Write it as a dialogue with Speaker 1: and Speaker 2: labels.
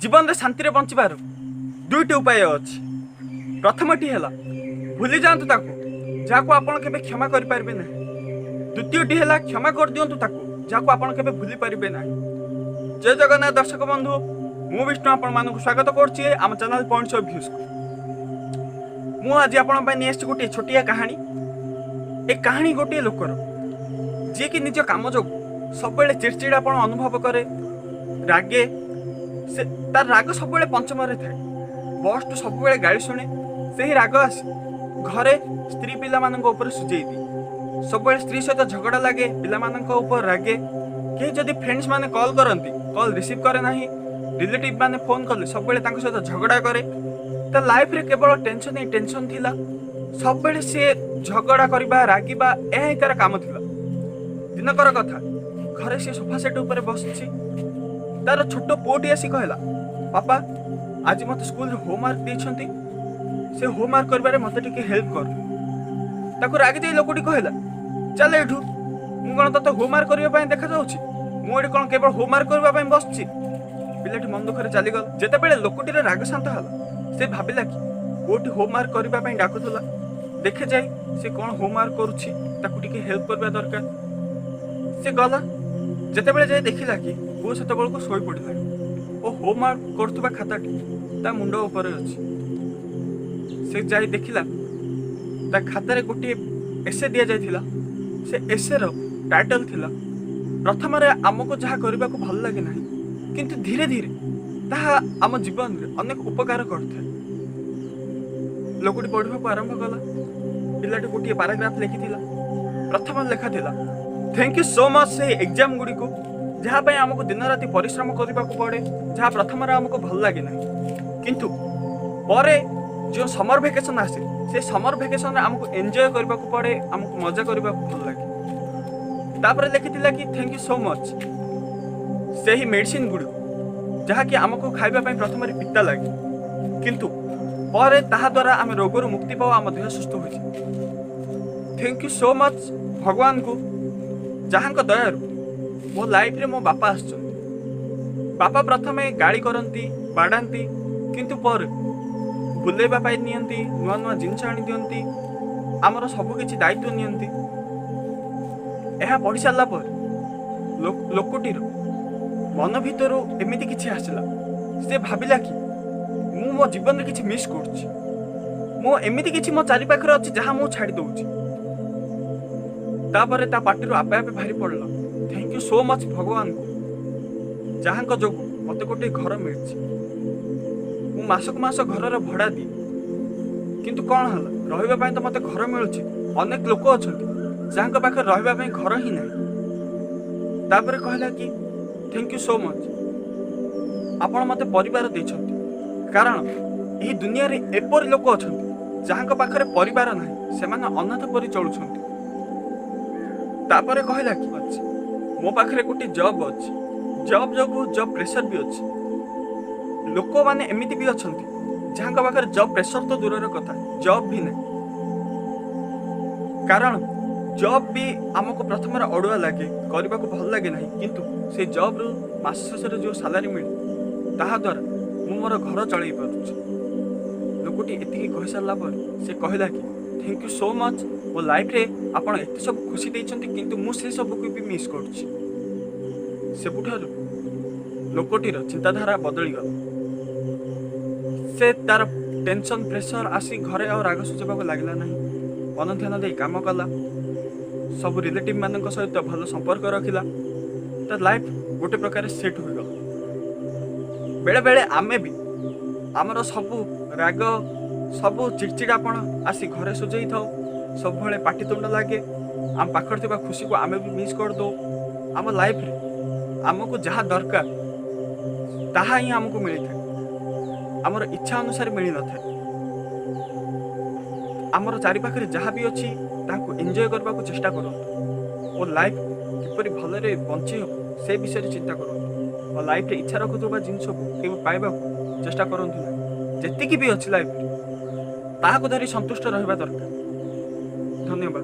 Speaker 1: ଜୀବନରେ ଶାନ୍ତିରେ ବଞ୍ଚିବାର ଦୁଇଟି ଉପାୟ ଅଛି। ପ୍ରଥମଟି ହେଲା, ଭୁଲି ଯାଆନ୍ତୁ ତାକୁ ଯାହାକୁ ଆପଣ କେବେ କ୍ଷମା କରିପାରିବେ ନାହିଁ। ଦ୍ୱିତୀୟଟି ହେଲା, କ୍ଷମା କରିଦିଅନ୍ତୁ ତାକୁ ଯାହାକୁ ଆପଣ କେବେ ଭୁଲି ପାରିବେ ନାହିଁ। ଜୟ ଜଗନ୍ନାଥ ଦର୍ଶକ ବନ୍ଧୁ, ମୁଁ ବିଷ୍ଣୁ ଆପଣମାନଙ୍କୁ ସ୍ୱାଗତ କରୁଛି ଆମ ଚ୍ୟାନେଲ ପଏଣ୍ଟସ୍ ଅଫ୍ ଭ୍ୟୁଜକୁ। ମୁଁ ଆଜି ଆପଣଙ୍କ ପାଇଁ ନେଇ ଆସିଛି ଗୋଟିଏ ଛୋଟିଆ କାହାଣୀ। ଏ କାହାଣୀ ଗୋଟିଏ ଲୋକର, ଯିଏକି ନିଜ କାମ ଯୋଗୁଁ ସବୁବେଳେ ଚିଡ଼ଚିଡ଼ାପଣ ଅନୁଭବ କରେ, ରାଗେ। ସେ ତାର ରାଗ ସବୁବେଳେ ପଞ୍ଚମରେ ଥାଏ। ବସ୍ଠୁ ସବୁବେଳେ ଗାଳି ଶୁଣେ। ସେହି ରାଗ ଆସି ଘରେ ସ୍ତ୍ରୀ ପିଲାମାନଙ୍କ ଉପରେ ସୁଝେଇ ଦିଏ। ସବୁବେଳେ ସ୍ତ୍ରୀ ସହିତ ଝଗଡ଼ା ଲାଗେ, ପିଲାମାନଙ୍କ ଉପରେ ରାଗେ। କେହି ଯଦି ଫ୍ରେଣ୍ଡସ୍ ମାନେ କଲ୍ କରନ୍ତି, କଲ୍ ରିସିଭ୍ କରେ ନାହିଁ। ରିଲେଟିଭ୍ ମାନେ ଫୋନ୍ କଲେ ସବୁବେଳେ ତାଙ୍କ ସହିତ ଝଗଡ଼ା କରେ। ତା ଲାଇଫରେ କେବଳ ଟେନସନ୍ ହିଁ ଟେନସନ୍ ଥିଲା। ସବୁବେଳେ ସିଏ ଝଗଡ଼ା କରିବା, ରାଗିବା, ଏହା ହିଁ ତାର କାମ ଥିଲା। ଦିନକର କଥା, ଘରେ ସେ ସୋଫା ସେଟ୍ ଉପରେ ବସିଛି। ତାର ଛୋଟ ପୁଅଟି ଆସି କହିଲା, "ବାପା, ଆଜି ମୋତେ ସ୍କୁଲରେ ହୋମୱାର୍କ ଦେଇଛନ୍ତି। ସେ ହୋମୱାର୍କ କରିବାରେ ମୋତେ ଟିକେ ହେଲ୍ପ କର।" ତାକୁ ରାଗି ଯାଇ ଲୋକଟି କହିଲା, "ଚାଲ ଏଠୁ। ମୁଁ କ'ଣ ତତେ ହୋମୱାର୍କ କରିବା ପାଇଁ ଦେଖାଯାଉଛି? ମୁଁ ଏଠି କ'ଣ କେବଳ ହୋମୱାର୍କ କରିବା ପାଇଁ ବସିଛି?" ପିଲାଟି ମନ ଦୁଃଖରେ ଚାଲିଗଲା। ଯେତେବେଳେ ଲୋକଟିର ରାଗ ଶାନ୍ତ ହେଲା, ସେ ଭାବିଲା କି ପୁଅଟି ହୋମୱାର୍କ କରିବା ପାଇଁ ଡାକୁଥିଲା, ଦେଖେ ଯାଇ ସେ କ'ଣ ହୋମୱାର୍କ କରୁଛି, ତାକୁ ଟିକେ ହେଲ୍ପ କରିବା ଦରକାର। ସେ ଗଲା। ଯେତେବେଳେ ଯାଇ ଦେଖିଲା କି ପୁଅ ସେତେବେଳକୁ ଶୋଇ ପଡ଼ିଲାଣି ଓ ହୋମୱାର୍କ କରୁଥିବା ଖାତାଟି ତା ମୁଣ୍ଡ ଉପରେ ଅଛି। ସେ ଯାଇ ଦେଖିଲା, ତା ଖାତାରେ ଗୋଟିଏ ଏସେ ଦିଆଯାଇଥିଲା। ସେ ଏସେର ଟାଇଟଲ ଥିଲା, "ପ୍ରଥମରେ ଆମକୁ ଯାହା କରିବାକୁ ଭଲ ଲାଗେ ନାହିଁ, କିନ୍ତୁ ଧୀରେ ଧୀରେ ତାହା ଆମ ଜୀବନରେ ଅନେକ ଉପକାର କରିଥାଏ।" ଲୋକଟି ପଢ଼ିବାକୁ ଆରମ୍ଭ କଲା। ପିଲାଟି ଗୋଟିଏ ପାରାଗ୍ରାଫ ଲେଖିଥିଲା। ପ୍ରଥମ ଲେଖା ଥିଲା, "thank you so much ସେହି ଏକ୍ଜାମ ଗୁଡ଼ିକୁ, ଯାହା ପାଇଁ ଆମକୁ ଦିନ ରାତି ପରିଶ୍ରମ କରିବାକୁ ପଡ଼େ, ଯାହା ପ୍ରଥମରେ ଆମକୁ ଭଲ ଲାଗେ ନାହିଁ, କିନ୍ତୁ ପରେ ଯେଉଁ ସମର ଭେକେସନ୍ ଆସେ, ସେ ସମର ଭେକେସନରେ ଆମକୁ ଏନ୍ଜୟ କରିବାକୁ ପଡ଼େ, ଆମକୁ ମଜା କରିବାକୁ ଭଲ ଲାଗେ।" ତାପରେ ଲେଖିଥିଲା କି thank you so much ସେହି ମେଡ଼ିସିନ ଗୁଡ଼ିକୁ, ଯାହାକି ଆମକୁ ଖାଇବା ପାଇଁ ପ୍ରଥମରେ ପିତା ଲାଗେ, କିନ୍ତୁ ପରେ ତାହା ଦ୍ୱାରା ଆମେ ରୋଗରୁ ମୁକ୍ତି ପାଉ, ଆମ ଦେହ ସୁସ୍ଥ ହୋଇଯାଏ। Thank you so much ଭଗବାନଙ୍କୁ, ଯାହାଙ୍କ ଦୟାରୁ ମୋ ଲାଇଫରେ ମୋ ବାପା ଆସିଛନ୍ତି। ବାପା ପ୍ରଥମେ ଗାଳି କରନ୍ତି, ବାଡ଼ାନ୍ତି, କିନ୍ତୁ ପରେ ବୁଲେଇବା ପାଇଁ ନିଅନ୍ତି, ନୂଆ ନୂଆ ଜିନିଷ ଆଣି ଦିଅନ୍ତି, ଆମର ସବୁ କିଛି ଦାୟିତ୍ୱ ନିଅନ୍ତି। ଏହା ପଢ଼ି ସାରିଲା ପରେ ଲୋକଟିର ମନ ଭିତରୁ ଏମିତି କିଛି ଆସିଲା। ସେ ଭାବିଲା କି ମୁଁ ମୋ ଜୀବନରେ କିଛି ମିସ୍ କରୁଛି। ମୁଁ ଏମିତି କିଛି ମୋ ଚାରିପାଖରେ ଅଛି, ଯାହା ମୁଁ ଛାଡ଼ି ଦଉଛି। ତାପରେ ତା ପାଟିରୁ ଆପେ ଆପେ ବାହାରି ପଡ଼ିଲା, thank you so much ଭଗବାନଙ୍କୁ, ଯାହାଙ୍କ ଯୋଗୁଁ ମୋତେ ଗୋଟିଏ ଘର ମିଳିଛି। ମୁଁ ମାସକୁ ମାସ ଘରର ଭଡ଼ା ଦିଏ, କିନ୍ତୁ କ'ଣ ହେଲା? ରହିବା ପାଇଁ ତ ମୋତେ ଘର ମିଳୁଛି। ଅନେକ ଲୋକ ଅଛନ୍ତି ଯାହାଙ୍କ ପାଖରେ ରହିବା ପାଇଁ ଘର ହିଁ ନାହିଁ। ତାପରେ କହିଲା କି thank you so much, ଆପଣ ମୋତେ ପରିବାର ଦେଇଛନ୍ତି, କାରଣ ଏହି ଦୁନିଆରେ ଏପରି ଲୋକ ଅଛନ୍ତି ଯାହାଙ୍କ ପାଖରେ ପରିବାର ନାହିଁ, ସେମାନେ ଅନାଥ ପରି ଚଳୁଛନ୍ତି। ତାପରେ କହିଲା କି ଅଛି, ମୋ ପାଖରେ ଗୋଟିଏ ଜବ୍ ଅଛି, ଜବ୍ ଯୋଗୁଁ ଜବ୍ ପ୍ରେସର ବି ଅଛି। ଲୋକମାନେ ଏମିତି ବି ଅଛନ୍ତି ଯାହାଙ୍କ ପାଖରେ ଜବ୍ ପ୍ରେସର ତ ଦୂରର କଥା, ଜବ୍ ବି ନାହିଁ। କାରଣ ଜବ୍ ବି ଆମକୁ ପ୍ରଥମରେ ଅଡ଼ୁଆ ଲାଗେ, କରିବାକୁ ଭଲ ଲାଗେ ନାହିଁ, କିନ୍ତୁ ସେ ଜବ୍ରୁ ମାସ ଶେଷରେ ଯେଉଁ ସାଲାରୀ ମିଳେ, ତାହା ଦ୍ୱାରା ମୁଁ ମୋର ଘର ଚଳେଇ ପାରୁଛି। ଲୋକଟି ଏତିକି କହିସାରିଲା ପରେ ସେ କହିଲା କି thank you so much, ମୋ ଲାଇଫରେ ଆପଣ ଏତେ ସବୁ ଖୁସି ଦେଇଛନ୍ତି, କିନ୍ତୁ ମୁଁ ସେ ସବୁକୁ ବି ମିସ୍ କରୁଛି। ସେବୁଠାରୁ ଲୋକଟିର ଚିନ୍ତାଧାରା ବଦଳିଗଲା। ସେ ତାର ଟେନସନ୍, ପ୍ରେସର ଆସି ଘରେ ଆଉ ରାଗ ସୁଝେଇବାକୁ ଲାଗିଲା ନାହିଁ। ମନ ଧ୍ୟାନ ଦେଇ କାମ କଲା। ସବୁ ରିଲେଟିଭ୍ ମାନଙ୍କ ସହିତ ଭଲ ସମ୍ପର୍କ ରଖିଲା। ତା ଲାଇଫ୍ ଗୋଟେ ପ୍ରକାର ସେଟ୍ ହୋଇଗଲା। ବେଳେବେଳେ ଆମେ ବି ଆମର ସବୁ ରାଗ, ସବୁ ଚିଡ଼ଚିଡ଼ାପଣ ଆସି ଘରେ ସୁଝେଇ ଥାଉ। ସବୁବେଳେ ପାଟିତୁଣ୍ଡ ଲାଗେ। ଆମ ପାଖରେ ଥିବା ଖୁସିକୁ ଆମେ ବି ମିସ୍ କରିଦେଉ। ଆମ ଲାଇଫରେ ଆମକୁ ଯାହା ଦରକାର, ତାହା ହିଁ ଆମକୁ ମିଳିଥାଏ, ଆମର ଇଚ୍ଛା ଅନୁସାରେ ମିଳିନଥାଏ। ଆମର ଚାରିପାଖରେ ଯାହା ବି ଅଛି, ତାହାକୁ ଏନ୍ଜୟ କରିବାକୁ ଚେଷ୍ଟା କରନ୍ତୁ ଓ ଲାଇଫ୍ କିପରି ଭଲରେ ବଞ୍ଚି ହେବ, ସେ ବିଷୟରେ ଚିନ୍ତା କରନ୍ତୁ ଓ ଲାଇଫରେ ଇଚ୍ଛା ରଖୁଥିବା ଜିନିଷକୁ କେବେ ପାଇବାକୁ ଚେଷ୍ଟା କରନ୍ତୁ ନାହିଁ। ଯେତିକି ବି ଅଛି ଲାଇଫରେ, ତାହାକୁ ଧରି ସନ୍ତୁଷ୍ଟ ରହିବା ଦରକାର। ଧନ୍ୟବାଦ।